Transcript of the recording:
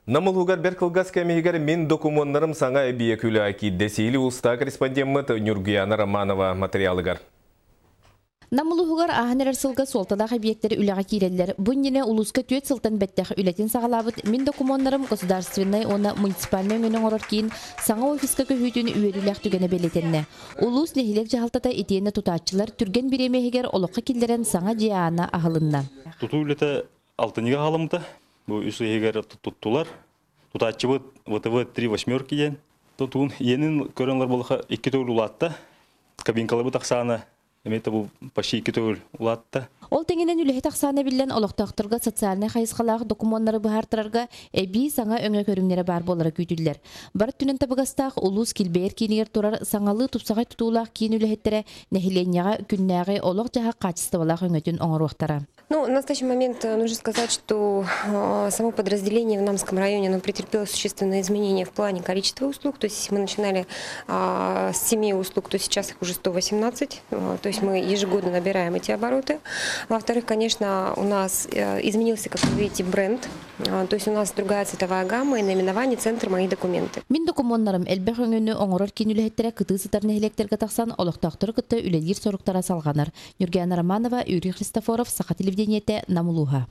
Нам улууһугар бэрт кылгас кэм иһигэр Мин докумуоннарым саҥа эбийиэк үлэҕэ киирдэ. Сиһилии улуустааҕы корреспондеммыт Ньургуяна Романова материалыгар. Нам улууһугар ааһан эрэр сылга суолталаах эбийиэктэр үлэҕэ киирэллэр. Бу иннинэ улууска 4 сылтан бэттэх үлэтин саҕалаабыт Мин докумуоннарым государственнай уонна муниципальнай өҥөнү оҥорор киин саҥа офиска көһүүтүн үөрүүлээх түгэнэ бэлиэтэннэ. Улуус нэһилиэк дьаһалтата итиэннэ тутааччылар түргэн бириэмэ иһигэр олоххо киллэрэн саҥа дьиэ аана аһылынна. Тутуу үлэтэ алтынньыга хаалыммыта. Бу үс ыйыгар туттулар. Тутааччыбыт ВТВ три восьмерки диэн. Тутуун иэнин көрөн ылар буоллахха икки төгүл улаатта. Кабинкаларбыт ахсаана эмиэ бу почти икки төгүл улаатта. Ол тэҥинэн үлэһит ахсаана эбиллэн олохтоохторго социальнай хайысхалаах докумуоннары быһаартарарга эбии саҥа өҥө көрүҥнэрэ баар буолара күүтүллэр. Бар өттүнэн табыгастаах улуус килбэйэр киинигэр турар саҥалыы тупсаҕай тутуулаах киин үлэһиттэрэ нэһилиэнньэҕэ күннээҕи олох-дьаһах хаачыстыбалаах өҥөтүн оҥоруохтара. Ну, на настоящий момент нужно сказать, что само подразделение в Намском районе оно претерпело существенные изменения в плане количества услуг. То есть если мы начинали с 7 услуг, то сейчас их уже 118. То есть мы ежегодно набираем эти обороты. Во-вторых, конечно, у нас изменился, как вы видите, бренд. То есть у нас другая цветовая гамма и наименование «Центр мои документы». Мин докумуоннарым элбэх өҥөнү оҥорор киин үлэһиттэрэ кытыы сытар нэһилиэктэргэ тахсан олохтоохтору кытта үлэлиир соруктара салҕанар. Ньургуяна Романова, Юрий Христофоров, Саха телевидениетэ, Нам улууһа.